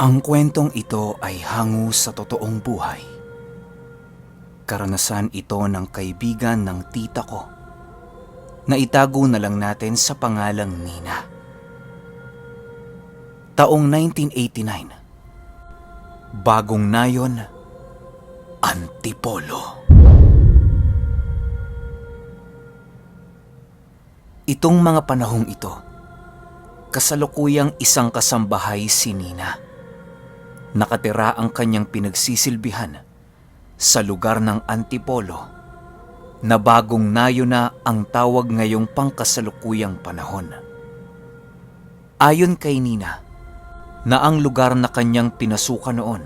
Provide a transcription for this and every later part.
Ang kwentong ito ay hango sa totoong buhay. Karanasan ito ng kaibigan ng tita ko na itago na lang natin sa pangalang Nina. Taong 1989. Bagong nayon, Antipolo. Itong mga panahong ito, kasalukuyang isang kasambahay si Nina. Nakatira ang kanyang pinagsisilbihan sa lugar ng Antipolo na bagong nayo na ang tawag ngayong pangkasalukuyang panahon. Ayon kay Nina, na ang lugar na kanyang pinasukan noon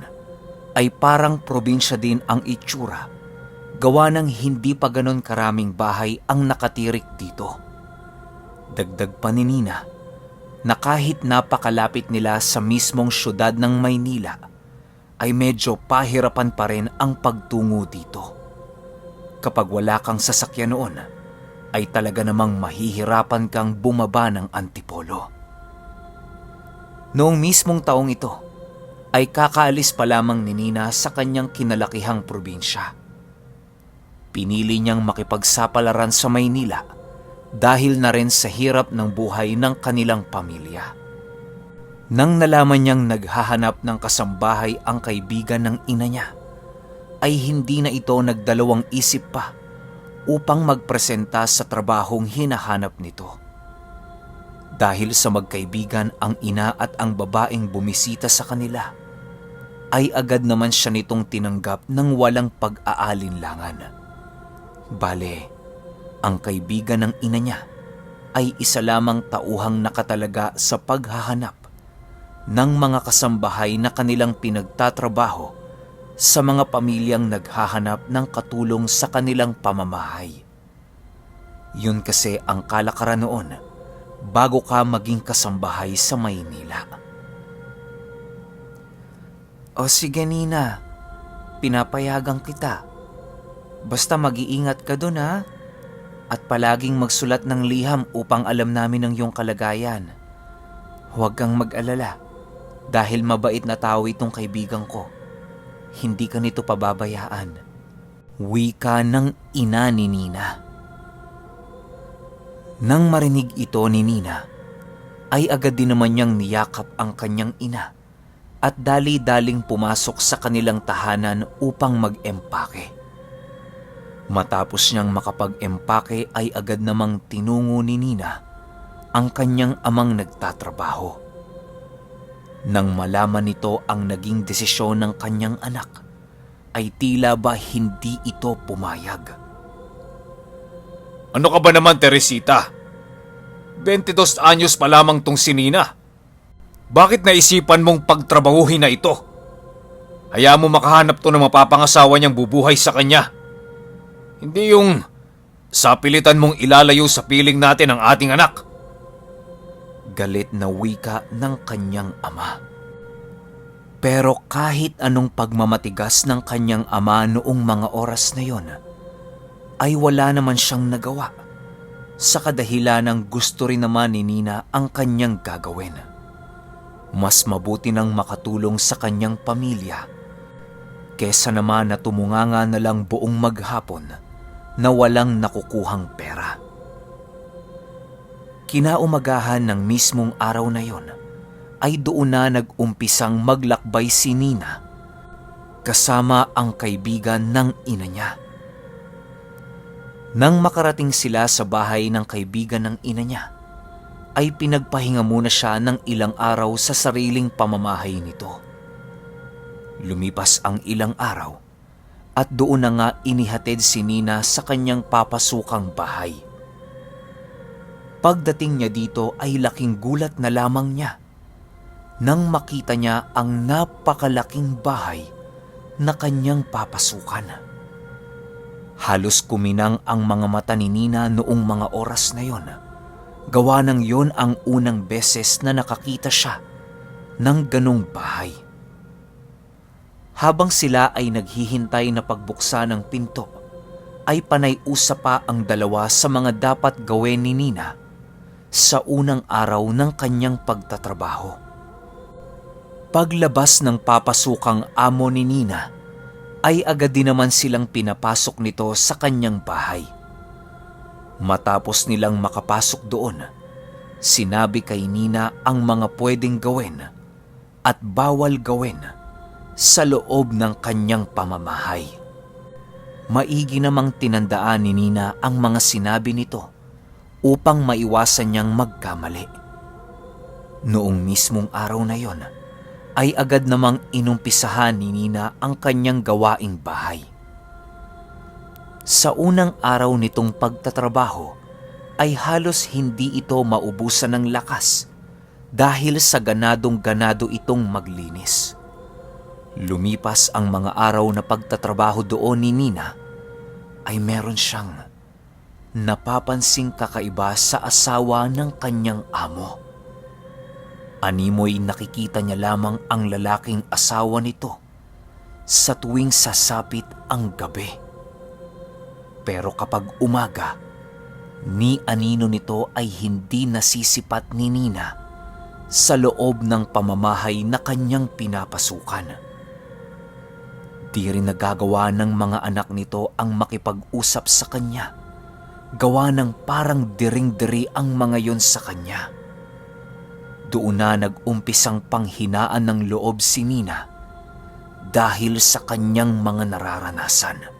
ay parang probinsya din ang itsura, gawa ng hindi pa ganon karaming bahay ang nakatirik dito. Dagdag pa ni Nina na kahit napakalapit nila sa mismong syudad ng Maynila, ay medyo pahirapan pa rin ang pagtungo dito. Kapag wala kang sasakyan noon, ay talaga namang mahihirapan kang bumaba ng Antipolo. Noong mismong taong ito, ay kakaalis pa lamang ni Nina sa kanyang kinalakihang probinsya. Pinili niyang makipagsapalaran sa Maynila dahil na rin sa hirap ng buhay ng kanilang pamilya. Nang nalaman niyang naghahanap ng kasambahay ang kaibigan ng ina niya, ay hindi na ito nagdalawang isip pa upang magpresenta sa trabahong hinahanap nito. Dahil sa magkaibigan ang ina at ang babaeng bumisita sa kanila, ay agad naman siya nitong tinanggap ng walang pag-aalinlangan. Bale, ang kaibigan ng ina niya ay isa lamang tauhang nakatalaga sa paghahanap ng mga kasambahay na kanilang pinagtatrabaho sa mga pamilyang naghahanap ng katulong sa kanilang pamamahay. Yun kasi ang kalakaran noon bago ka maging kasambahay sa Maynila. O sige Nina, pinapayagan kita. Basta mag-iingat ka dun ha. At palaging magsulat ng liham upang alam namin ang iyong kalagayan. Huwag kang mag-alala dahil mabait na tao itong kaibigan ko. Hindi ka nito pababayaan. Wika ng ina ni Nina. Nang marinig ito ni Nina, ay agad din naman niyang niyakap ang kanyang ina at dali-daling pumasok sa kanilang tahanan upang mag-empake. Matapos niyang makapag-empake ay agad namang tinungo ni Nina ang kanyang amang nagtatrabaho. Nang malaman nito ang naging desisyon ng kanyang anak, ay tila ba hindi ito pumayag. Ano ka ba naman, Teresita? 22 anyos pa lamang tong si Nina. Bakit naisipan mong pagtrabahuhin na ito? Hayaan mo makahanap to ng mapapangasawa niyang bubuhay sa kanya. Hindi yung sapilitan mong ilalayo sa piling natin ang ating anak. Galit na wika ng kanyang ama. Pero kahit anong pagmamatigas ng kanyang ama noong mga oras na yon, ay wala naman siyang nagawa sa kadahilan ng gusto rin naman ni Nina ang kanyang gagawin. Mas mabuti nang makatulong sa kanyang pamilya kesa naman na tumunganga na lang buong maghapon na walang nakukuhang pera. Kinaumagahan ng mismong araw na yon, ay doon na nag-umpisang maglakbay si Nina kasama ang kaibigan ng ina niya. Nang makarating sila sa bahay ng kaibigan ng ina niya, ay pinagpahinga muna siya ng ilang araw sa sariling pamamahay nito. Lumipas ang ilang araw, at doon na nga inihatid si Nina sa kanyang papasukang bahay. Pagdating niya dito ay laking gulat na lamang niya nang makita niya ang napakalaking bahay na kanyang papasukan. Halos kuminang ang mga mata ni Nina noong mga oras na yon. Gawa ng yon ang unang beses na nakakita siya ng ganong bahay. Habang sila ay naghihintay na pagbuksan ng pinto, ay panay-usap pa ang dalawa sa mga dapat gawin ni Nina sa unang araw ng kanyang pagtatrabaho. Paglabas ng papasukang amo ni Nina, ay agad din naman silang pinapasok nito sa kanyang bahay. Matapos nilang makapasok doon, sinabi kay Nina ang mga pwedeng gawin at bawal gawin sa loob ng kanyang pamamahay. Maigi namang tinandaan ni Nina ang mga sinabi nito upang maiwasan niyang magkamali. Noong mismong araw na yon, ay agad namang inumpisahan ni Nina ang kanyang gawaing bahay. Sa unang araw nitong pagtatrabaho, ay halos hindi ito maubusan ng lakas dahil sa ganadong-ganado itong maglinis. Lumipas ang mga araw na pagtatrabaho doon ni Nina, ay meron siyang napapansing kakaiba sa asawa ng kanyang amo. Animoy nakikita niya lamang ang lalaking asawa nito sa tuwing sasapit ang gabi. Pero kapag umaga, ni anino nito ay hindi nasisipat ni Nina sa loob ng pamamahay na kanyang pinapasukan. Di rin nagagawa ng mga anak nito ang makipag-usap sa kanya, gawa ng parang diring-diri ang mga yon sa kanya. Doon na nag-umpisang panghinaan ng loob si Nina dahil sa kanyang mga nararanasan.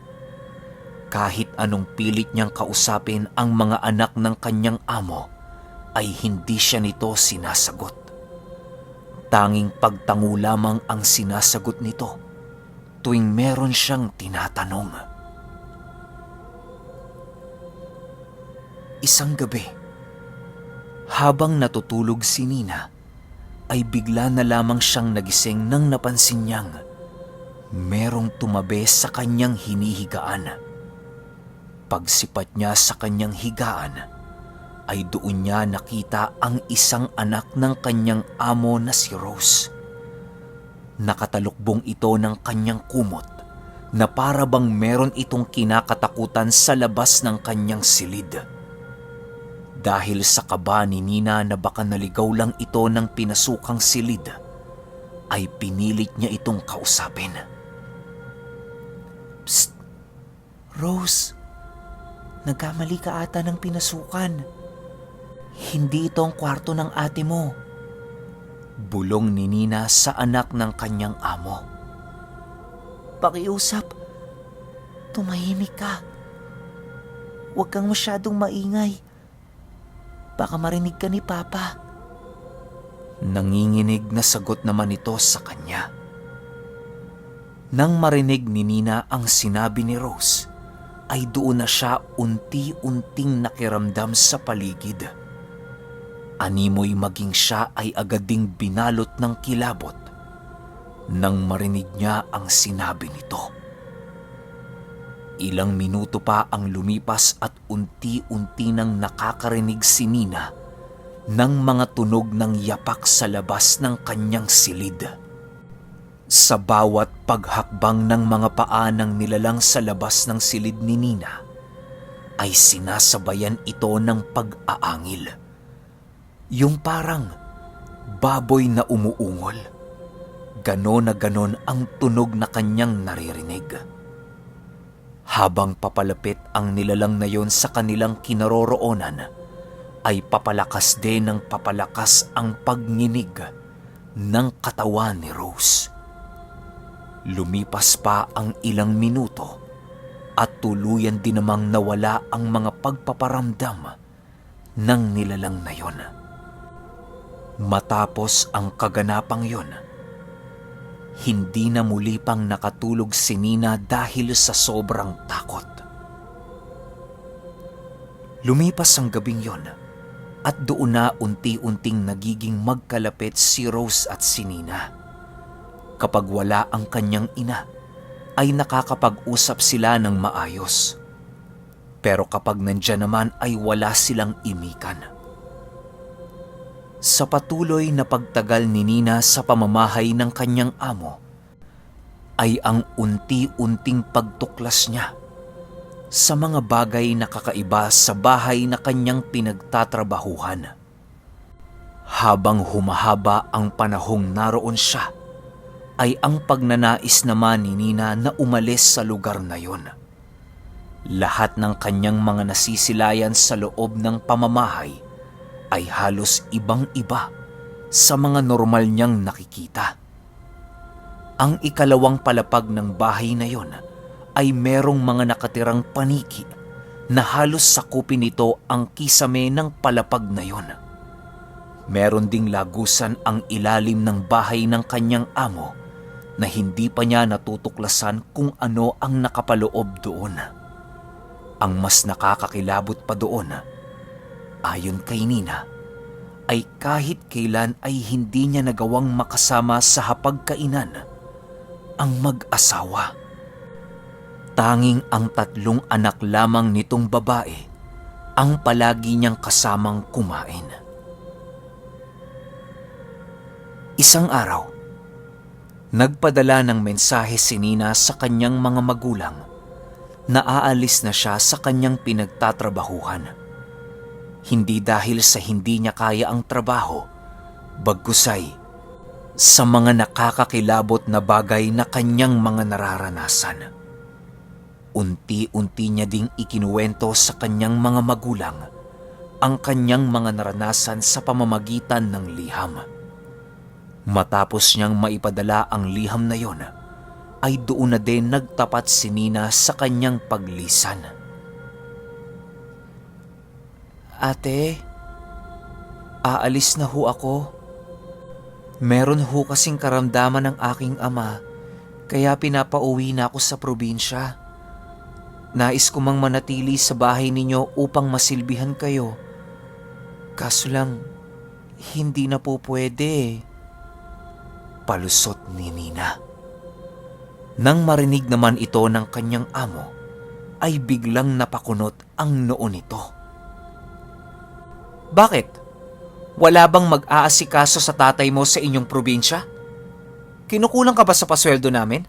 Kahit anong pilit niyang kausapin ang mga anak ng kanyang amo, ay hindi siya nito sinasagot. Tanging pagtango lamang ang sinasagot nito tuwing meron siyang tinatanong. Isang gabi, habang natutulog si Nina, ay bigla na lamang siyang nagising nang napansin niyang merong tumabi sa kanyang hinihigaan. Pagsipat niya sa kanyang higaan, ay doon niya nakita ang isang anak ng kanyang amo na si Rose. Nakatalukbong ito ng kanyang kumot na para bang meron itong kinakatakutan sa labas ng kanyang silid. Dahil sa kaba ni Nina na baka naligaw lang ito ng pinasukang silid, ay pinilit niya itong kausapin. Psst! Rose, nagkamali ka ata ng pinasukan. Hindi ito ang kwarto ng ate mo. Bulong ni Nina sa anak ng kanyang amo. Pakiusap, tumahimik ka. Huwag kang masyadong maingay. Baka marinig ka ni Papa. Nanginginig na sagot naman ito sa kanya. Nang marinig ni Nina ang sinabi ni Rose, ay doon na siya unti-unting nakiramdam sa paligid. Animoy maging siya ay agad ding binalot ng kilabot nang marinig niya ang sinabi nito. Ilang minuto pa ang lumipas at unti-unti nang nakakarinig si Nina ng mga tunog ng yapak sa labas ng kanyang silid. Sa bawat paghakbang ng mga paa ng nilalang sa labas ng silid ni Nina, ay sinasabayan ito ng pag-aangil. Yung parang baboy na umuungol. Ganon na ganon ang tunog na kanyang naririnig. Habang papalapit ang nilalang na yon sa kanilang kinaroroonan, ay papalakas din ng papalakas ang pagninig ng katawan ni Rose. Lumipas pa ang ilang minuto at tuluyan din namang nawala ang mga pagpaparamdam ng nilalang na yon. Matapos ang kaganapang yon, hindi na muli pang nakatulog si Nina dahil sa sobrang takot. Lumipas ang gabing yon at doon na unti-unting nagiging magkalapit si Rose at si Nina. Kapag wala ang kanyang ina, ay nakakapag-usap sila ng maayos. Pero kapag nandyan naman ay wala silang imikan. Sa patuloy na pagtagal ni Nina sa pamamahay ng kanyang amo, ay ang unti-unting pagtuklas niya sa mga bagay na kakaiba sa bahay na kanyang pinagtatrabahuhan. Habang humahaba ang panahong naroon siya ay ang pagnanais naman ni Nina na umalis sa lugar na yon. Lahat ng kanyang mga nasisilayan sa loob ng pamamahay ay halos ibang-iba sa mga normal niyang nakikita. Ang ikalawang palapag ng bahay na yon ay merong mga nakatirang paniki na halos sakupin nito ang kisame ng palapag na yon. Meron ding lagusan ang ilalim ng bahay ng kanyang amo na hindi pa niya natutuklasan kung ano ang nakapaloob doon. Ang mas nakakakilabot pa doon, ayon kay Nina, ay kahit kailan ay hindi niya nagawang makasama sa hapagkainan ang mag-asawa. Tanging ang 3 anak lamang nitong babae ang palagi niyang kasamang kumain. Isang araw, nagpadala ng mensahe si Nina sa kanyang mga magulang na aalis na siya sa kanyang pinagtatrabahuhan. Hindi dahil sa hindi niya kaya ang trabaho, bagkusay sa mga nakakakilabot na bagay na kanyang mga nararanasan. Unti-unti niya ding ikinuwento sa kanyang mga magulang ang kanyang mga naranasan sa pamamagitan ng liham. Matapos niyang maipadala ang liham na yon, ay doon na din nagtapat si Nina sa kanyang paglisan. Ate, aalis na ho ako. Meron ho kasing karamdaman ng aking ama, kaya pinapauwi na ako sa probinsya. Nais ko mang manatili sa bahay ninyo upang masilbihan kayo. Kaso lang, hindi na po pwede. Palusot ni Nina. Nang marinig naman ito ng kanyang amo, ay biglang napakunot ang noo nito. Bakit? Wala bang mag-aasikaso sa tatay mo sa inyong probinsya? Kinukulang ka ba sa pasweldo namin?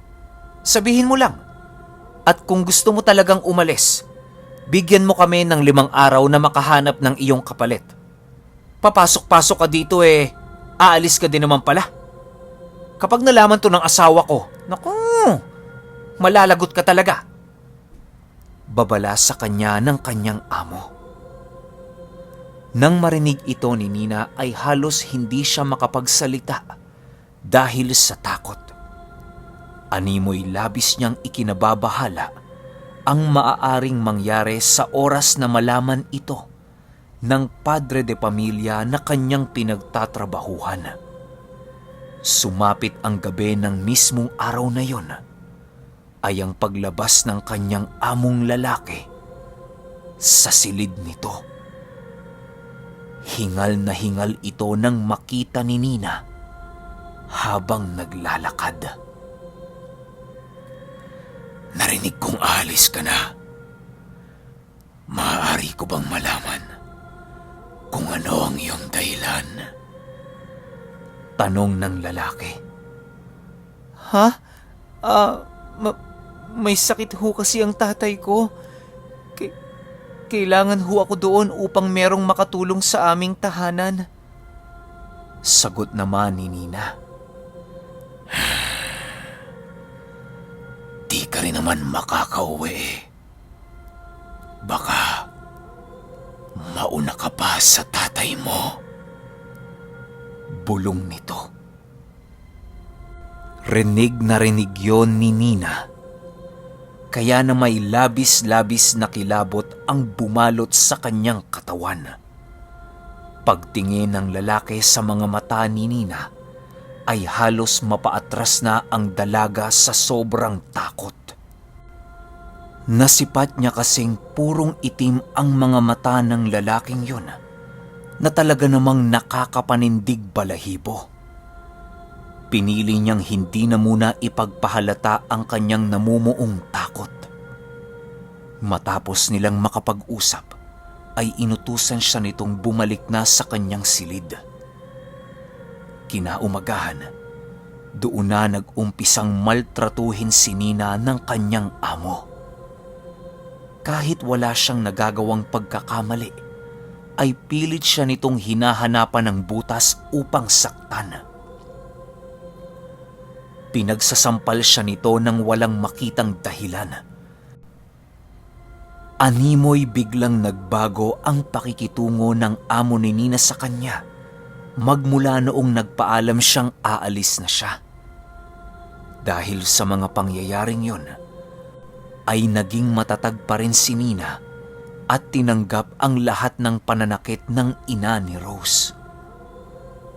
Sabihin mo lang. At kung gusto mo talagang umalis, bigyan mo kami ng 5 araw na makahanap ng iyong kapalit. Papasok-pasok ka dito aalis ka din naman pala. Kapag nalaman to ng asawa ko, naku, malalagot ka talaga. Babala sa kanya ng kanyang amo. Nang marinig ito ni Nina ay halos hindi siya makapagsalita dahil sa takot. Animoy labis niyang ikinababahala ang maaaring mangyari sa oras na malaman ito ng padre de pamilya na kanyang pinagtatrabahuhan. Sumapit ang gabi ng mismong araw na yon ay ang paglabas ng kanyang among lalaki sa silid nito. Hingal na hingal ito nang makita ni Nina habang naglalakad. Narinig kong aalis ka na. Maaari ko bang malaman kung ano ang iyong dahilan? Tanong ng lalaki. Ha? May sakit ho kasi ang tatay ko. Kailangan ho ako doon upang merong makatulong sa aming tahanan. Sagot naman ni Nina. Di ka rin naman makakauwi. Baka mauna ka pa sa tatay mo. Bulong nito. Rinig na rinig yon ni Nina. Kaya na may labis-labis na kilabot ang bumalot sa kanyang katawan. Pagtingin ng lalaki sa mga mata ni Nina, ay halos mapaatras na ang dalaga sa sobrang takot. Nasipat niya kasing purong itim ang mga mata ng lalaking yun na talaga namang nakakapanindig balahibo. Pinili niyang hindi na muna ipagpahalata ang kanyang namumuong takot. Matapos nilang makapag-usap, ay inutusan siya nitong bumalik na sa kanyang silid. Kinaumagahan, doon na nag-umpisang maltratuhin si Nina ng kanyang amo. Kahit wala siyang nagagawang pagkakamali, ay pilit siya nitong hinahanapan ng butas upang saktan. Pinagsasampal siya nito ng walang makitang dahilan. Animoy biglang nagbago ang pakikitungo ng amo ni Nina sa kanya magmula noong nagpaalam siyang aalis na siya. Dahil sa mga pangyayaring yon, ay naging matatag pa rin si Nina at tinanggap ang lahat ng pananakit ng ina ni Rose.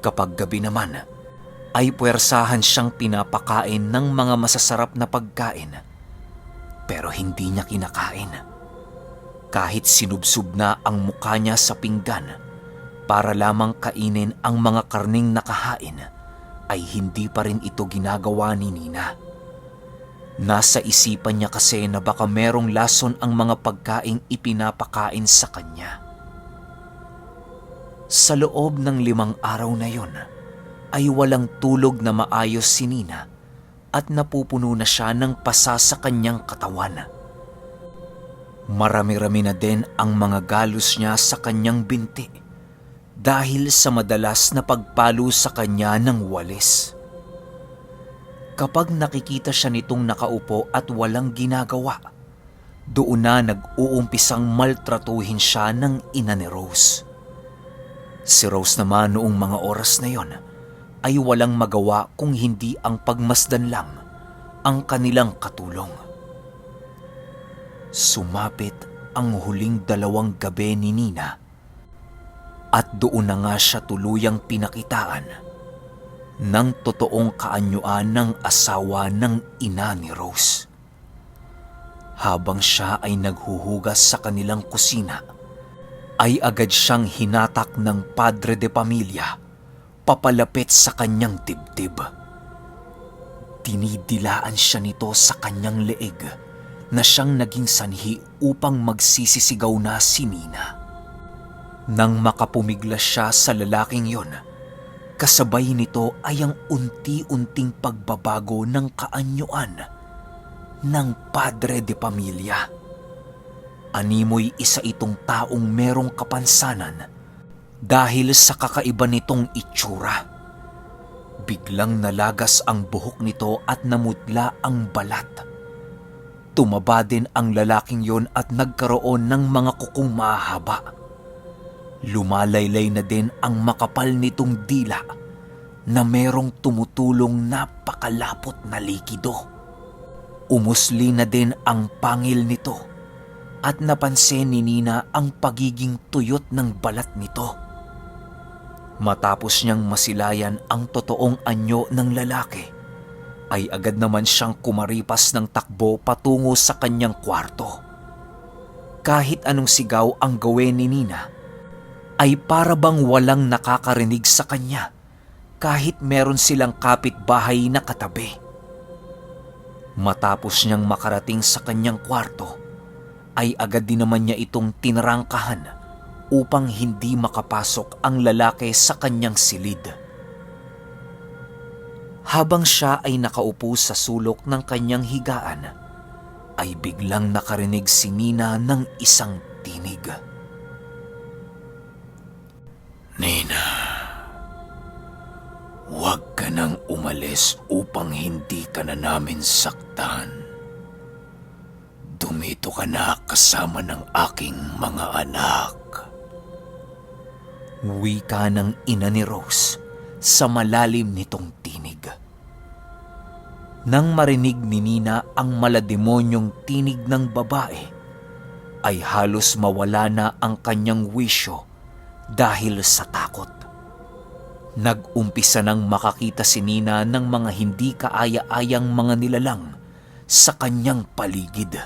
Kapag gabi naman, ay puwersahan siyang pinapakain ng mga masasarap na pagkain, pero hindi niya kinakain. Kahit sinubsob na ang mukha niya sa pinggan para lamang kainin ang mga karning nakahain, ay hindi pa rin ito ginagawa ni Nina. Nasa isipan niya kasi na baka merong lason ang mga pagkaing ipinapakain sa kanya. Sa loob ng 5 araw na yon, ay walang tulog na maayos si Nina at napupuno na siya ng pasa sa kanyang katawan. Marami-rami na din ang mga galos niya sa kanyang binti dahil sa madalas na pagpalo sa kanya ng walis. Kapag nakikita siya nitong nakaupo at walang ginagawa, doon na nag-uumpisang maltratuhin siya ng ina ni Rose. Si Rose naman noong mga oras na yon ay walang magawa kung hindi ang pagmasdan lang ang kanilang katulong. Sumapit ang huling 2 gabi ni Nina at doon na nga siya tuluyang pinakitaan ng totoong kaanyuan ng asawa ng ina ni Rose. Habang siya ay naghuhugas sa kanilang kusina, ay agad siyang hinatak ng padre de pamilya papalapit sa kanyang dibdib. Dinidilaan siya nito sa kanyang leeg na siyang naging sanhi upang magsisisigaw na si Nina. Nang makapumiglas siya sa lalaking yon, kasabay nito ay ang unti-unting pagbabago ng kaanyuan ng padre de pamilya. Animoy isa itong taong merong kapansanan dahil sa kakaiba nitong itsura. Biglang nalagas ang buhok nito at namutla ang balat. Tumaba din ang lalaking yon at nagkaroon ng mga kukong mahaba. Lumalaylay na din ang makapal nitong dila na merong tumutulong napakalapot na likido. Umusli na din ang pangil nito at napansin ni Nina ang pagiging tuyot ng balat nito. Matapos niyang masilayan ang totoong anyo ng lalaki, ay agad naman siyang kumaripas ng takbo patungo sa kanyang kwarto. Kahit anong sigaw ang gawin ni Nina, ay para bang walang nakakarinig sa kanya kahit meron silang kapitbahay na katabi. Matapos niyang makarating sa kanyang kwarto, ay agad din naman niya itong tinarangkahan upang hindi makapasok ang lalaki sa kanyang silid. Habang siya ay nakaupo sa sulok ng kanyang higaan, ay biglang nakarinig si Nina ng isang tinig. Nina, huwag ka nang umalis upang hindi ka na namin saktan. Dumito ka na kasama ng aking mga anak. Wika ng ina ni Rose sa malalim nitong tinig. Nang marinig ni Nina ang malademonyong tinig ng babae, ay halos mawala na ang kanyang wisyo dahil sa takot. Nag-umpisa nang makakita si Nina ng mga hindi kaaya-ayang mga nilalang sa kanyang paligid.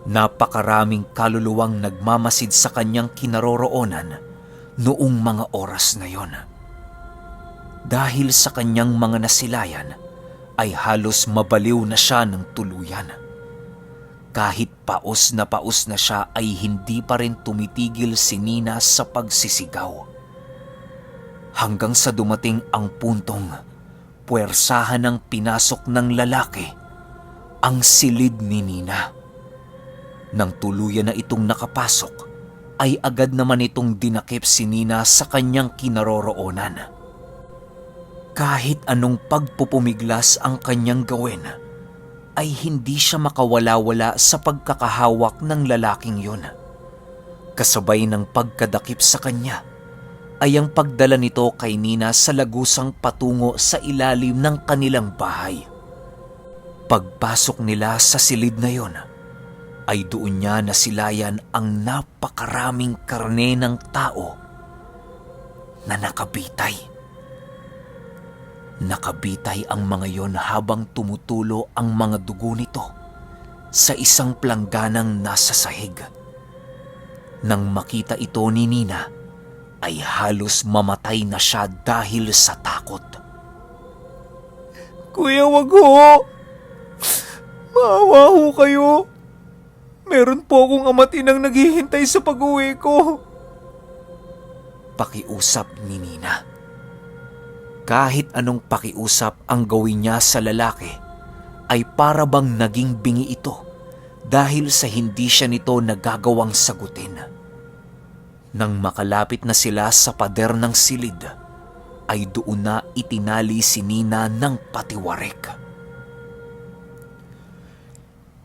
Napakaraming kaluluwang nagmamasid sa kanyang kinaroroonan noong mga oras na yon. Dahil sa kanyang mga nasilayan, ay halos mabaliw na siya ng tuluyan. Kahit paos na siya ay hindi pa rin tumitigil si Nina sa pagsisigaw. Hanggang sa dumating ang puntong puwersahan ng pinasok ng lalaki ang silid ni Nina. Nang tuluyan na itong nakapasok, ay agad naman itong dinakip si Nina sa kanyang kinaroroonan. Kahit anong pagpupumiglas ang kanyang gawin, ay hindi siya makawala-wala sa pagkakahawak ng lalaking yun. Kasabay ng pagkadakip sa kanya, ay ang pagdala nito kay Nina sa lagusang patungo sa ilalim ng kanilang bahay. Pagpasok nila sa silid na yon, ay doon niya nasilayan ang napakaraming karne ng tao na nakabitay. Nakabitay ang mga yon habang tumutulo ang mga dugo nito sa isang plangganang nasa sahig. Nang makita ito ni Nina, ay halos mamatay na siya dahil sa takot. Kuya, wag ho! Maawa ho kayo! Meron po akong amatinang naghihintay sa pag-uwi ko. Pakiusap ni Nina. Kahit anong pakiusap ang gawin niya sa lalaki, ay para bang naging bingi ito dahil sa hindi siya nito nagagawang sagutin. Nang makalapit na sila sa pader ng silid, ay doon na itinali si Nina ng patiwarek.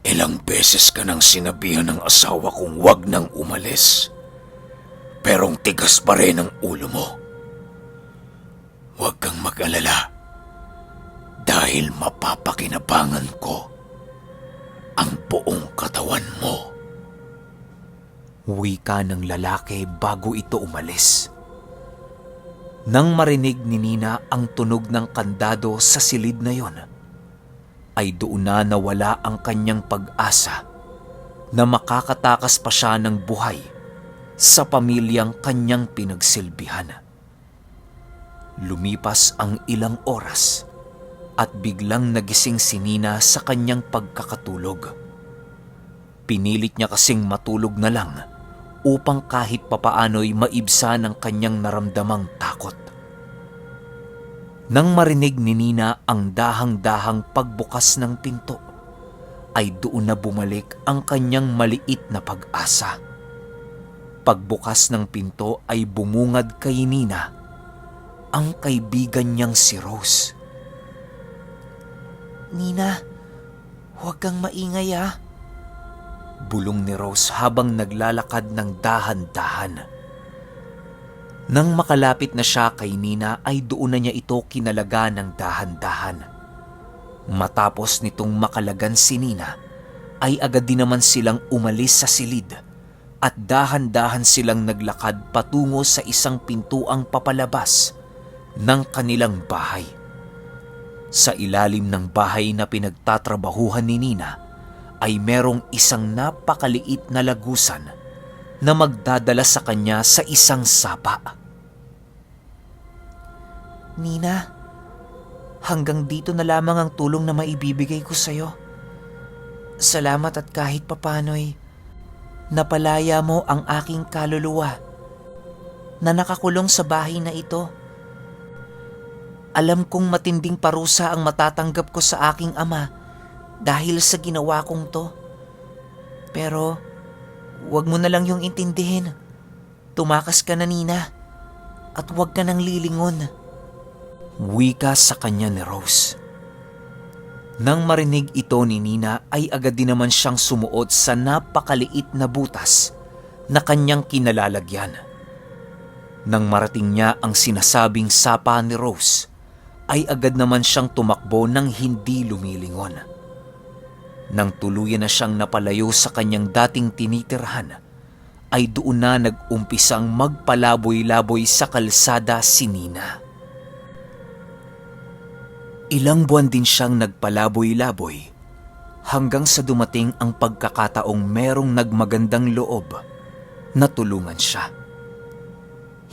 Ilang beses ka nang sinabihan ng asawa kong wag nang umalis. Pero ang tigas pa rin ang ulo mo. Huwag kang mag-alala dahil mapapakinabangan ko ang buong katawan mo. Wika ng lalaki bago ito umalis. Nang marinig ni Nina ang tunog ng kandado sa silid na yon, ay doon na nawala ang kanyang pag-asa na makakatakas pa siya ng buhay sa pamilyang kanyang pinagsilbihan. Lumipas ang ilang oras at biglang nagising si Nina sa kanyang pagkakatulog. Pinilit niya kasing matulog na lang upang kahit papaano'y maibsa ng kanyang naramdamang takot. Nang marinig ni Nina ang dahang-dahang pagbukas ng pinto, ay doon na bumalik ang kanyang maliit na pag-asa. Pagbukas ng pinto ay bumungad kay Nina ang kaibigan niyang si Rose. "Nina, huwag kang maingay ah," bulong ni Rose habang naglalakad ng dahan-dahan. Nang makalapit na siya kay Nina ay doon na niya ito kinalaga ng dahan-dahan. Matapos nitong makalagan si Nina, ay agad din naman silang umalis sa silid at dahan-dahan silang naglakad patungo sa isang pintuang papalabas ng kanilang bahay. Sa ilalim ng bahay na pinagtatrabahuhan ni Nina ay merong isang napakaliit na lagusan na magdadala sa kanya sa isang sapa. "Nina, hanggang dito na lamang ang tulong na maibibigay ko sa'yo. Salamat at kahit papano'y napalaya mo ang aking kaluluwa na nakakulong sa bahay na ito. Alam kong matinding parusa ang matatanggap ko sa aking ama dahil sa ginawa kong to. Pero huwag mo na lang yung intindihin. Tumakas ka na, Nina, at huwag ka nang lilingon." Wika sa kanya ni Rose. Nang marinig ito ni Nina ay agad din naman siyang sumuot sa napakaliit na butas na kanyang kinalalagyan. Nang marating niya ang sinasabing sapa ni Rose, ay agad naman siyang tumakbo ng hindi lumilingon. Nang tuluyan na siyang napalayo sa kanyang dating tinitirhan, ay doon na nag-umpisang magpalaboy-laboy sa kalsada si Nina. Ilang buwan din siyang nagpalaboy-laboy hanggang sa dumating ang pagkakataong merong nagmagandang loob na tulungan siya.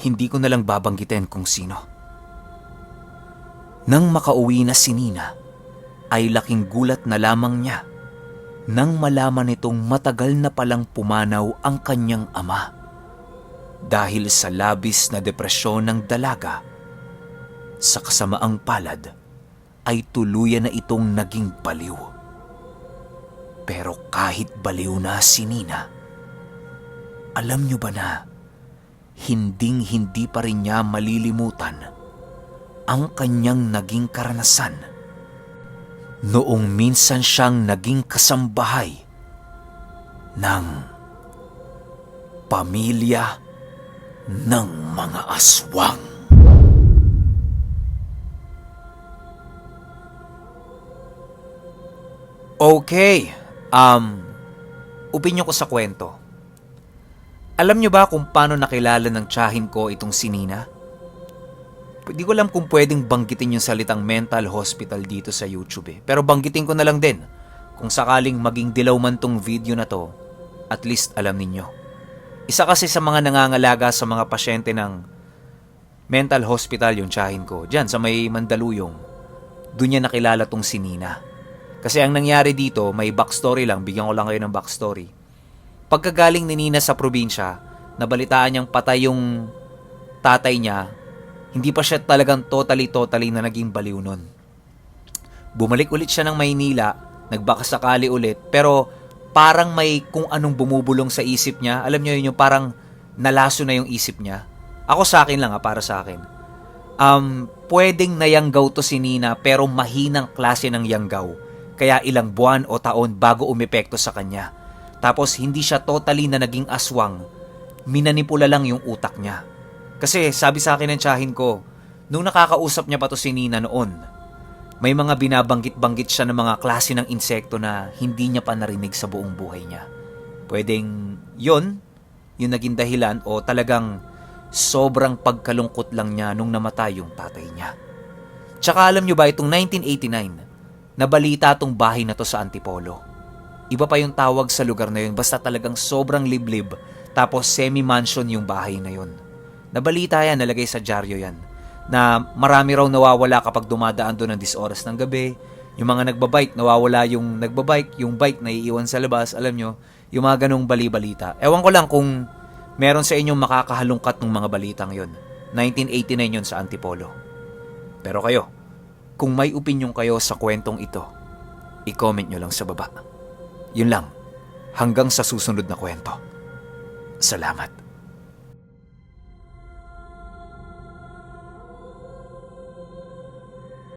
Hindi ko na lang babanggitin kung sino. Nang makauwi na si Nina, ay laking gulat na lamang niya nang malaman nitong matagal na palang pumanaw ang kanyang ama dahil sa labis na depresyon ng dalaga. Sa kasamaang palad, ay tuluyan na itong naging baliw. Pero kahit baliw na si Nina, alam niyo ba na hinding-hindi pa rin niya malilimutan ang kanyang naging karanasan noong minsan siyang naging kasambahay ng pamilya ng mga aswang. Okay, opinyon ko sa kwento. Alam niyo ba kung paano nakilala ng tiyahin ko itong si Nina? Hindi ko alam kung pwedeng banggitin yung salitang mental hospital dito sa YouTube Pero banggitin ko na lang din. Kung sakaling maging dilaw man tong video na to, at least alam ninyo. Isa kasi sa mga nangangalaga sa mga pasyente ng mental hospital yung tiyahin ko. Diyan sa may Mandaluyong. Doon niya nakilala tong si Nina. Kasi ang nangyari dito, may backstory lang. Bigyan ko lang kayo ng backstory. Pagkagaling ni Nina sa probinsya, nabalitaan niyang patay yung tatay niya. Hindi pa siya talagang totally na naging baliw nun. Bumalik ulit siya ng Maynila, nagbakasakali ulit, pero parang may kung anong bumubulong sa isip niya. Alam niyo yun, yung parang nalaso na yung isip niya. Ako sa akin lang, para sa akin. Pwedeng nayanggaw to si Nina, pero mahinang klase ng yanggaw. Kaya ilang buwan o taon bago umepekto sa kanya. Tapos hindi siya totally na naging aswang. Minanipula lang yung utak niya. Kasi sabi sa akin ng tiyahin ko, nung nakakausap niya pa to si Nina noon, may mga binabanggit-banggit siya ng mga klase ng insekto na hindi niya pa narinig sa buong buhay niya. Pwedeng yon yung naging dahilan o talagang sobrang pagkalungkot lang niya nung namatay yung tatay niya. Tsaka alam niyo ba itong 1989, nabalita tong bahay na to sa Antipolo. Iba pa yung tawag sa lugar na yun, basta talagang sobrang liblib, tapos semi-mansion yung bahay na yun. Nabalita yan, nalagay sa dyaryo yan, na marami raw nawawala kapag dumadaan doon ng 10 oras ng gabi. Yung mga nagbabike, nawawala yung nagbabike, yung bike na iiwan sa labas, alam nyo, yung mga ganong bali-balita. Ewan ko lang kung meron sa inyong makakahalungkat ng mga balitang yun. 1989 yun sa Antipolo. Pero kayo, kung may opinyon kayo sa kwentong ito, i-comment nyo lang sa baba. Yun lang. Hanggang sa susunod na kwento. Salamat.